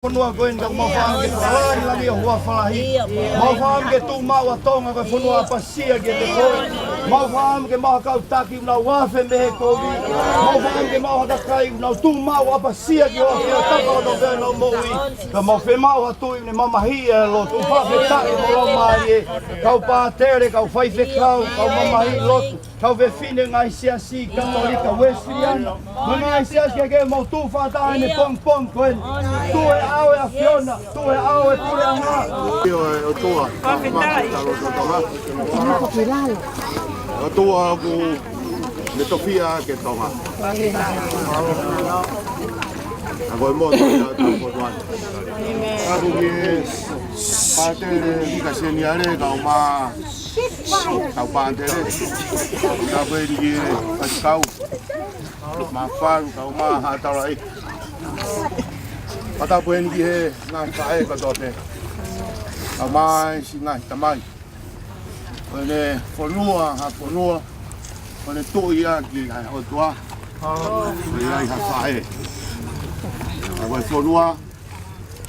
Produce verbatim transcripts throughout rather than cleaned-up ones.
fonua ko eni, ka mau fakaʻamu ke fakalāngilangiʻi ho huafa lahi. Mau fakaʻamu ke tuʻu maʻu ʻa Tonga ko e fonua ʻapasia kiate koe. Mau fakaʻamu ke maʻu ha kau taki ʻoku nau afe mei he kovi. Mau fakaʻamu ke maʻu ha kakai ʻoku nau tuʻu maʻu ʻapasia ki ho ʻAfio, tapa ʻo nau pea nau moʻui. Ka mau fiemaʻu ha tuʻi ʻoku ne mamahiʻi e lotu. Fakafetaʻi mo e Laumālie. Kau pātele, kau faifekau, kau mamahi lotu, kau fefine ngaahi siasi Katolika, Uēsiliana, mo e ngaahi siasi kehekehe, mou tuʻu fakataha he pongipongi ko eni. Tuʻu he ʻao ʻo e ʻAfiona, tuʻu he ʻao ʻo e puleʻanga. ʻIo, ʻe ʻOtua, fakafetaʻi. ʻOtua ʻoku ne tofiʻa ʻaki e Tonga. ʻA ko e motu ia ʻo e fonua ni. Tapu ki he pātele Mika Seniale, kau mā kau pātele. Tapu eni ki he faifekau Mafalu, kau mā Haʻa Taulaʻeiki. Tapu eni ki he ngaahi faʻē kotoa pē, kau mā e siʻi ngaahi tamai. Ko ʻene fonua ha fonua, ko ʻene tuʻi ʻaki ʻa e ʻOtua. Ko ia ʻi ha faʻē. ʻA ko e fonua,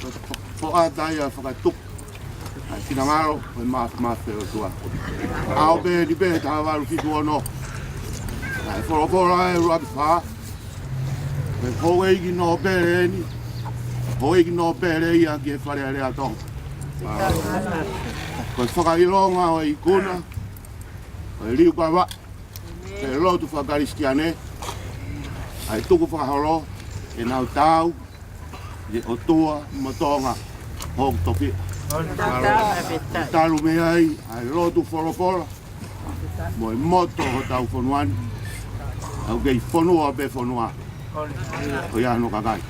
ko e po-, poʻata ia fakatupu ʻa e finangalo ʻo e māfimafi ʻo e ʻOtua. ʻAho pē ni pē taha valu fitu ono, ʻa e folofola ʻe ʻuluaki fā. Ko e houʻeiki nōpele eni. Houʻeiki nōpele ia ki he Fale Alea ʻo Tonga. Ko e fakaʻilonga ʻo e ikuna, ko e liukava, ko e lotu fakakalisitiane, ʻa e tukufakaholo ke nau taau ki he ʻOtua mo Tonga hoku tofiʻa. Talu mei ai ʻa e lotu folofola mo e moto ʻo hotau fonua ni. ʻOku kei fonua pē fonua, ʻo ia hono kakai.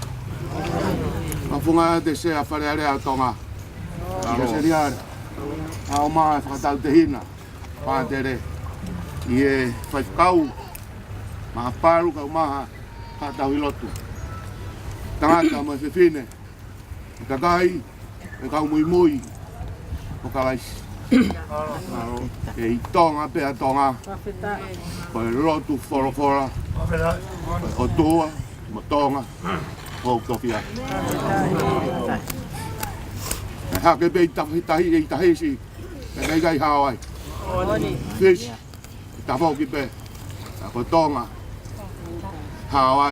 Ka funga te sea Fale Alea ʻo Tonga, Mika Seniale, kau mā e fakatautehina pātele, ʻi he faifekau Mafalu, kau mā Haʻa Tauhi Lotu, tangata mo e fefine, e kakai, e kau muimui ʻo Kalaisi. ʻE ʻi Tonga pē ʻa Tonga. Ko e lotu folofola, ko e ʻOtua mo Tonga hoku tofiʻa. ʻE hake pē ʻi Tahi-, Tahi-, ʻi Tahisi, ʻe ʻikai hao ai. Fisi, ʻi Tafoki pē, ka ko Tonga, hao ai.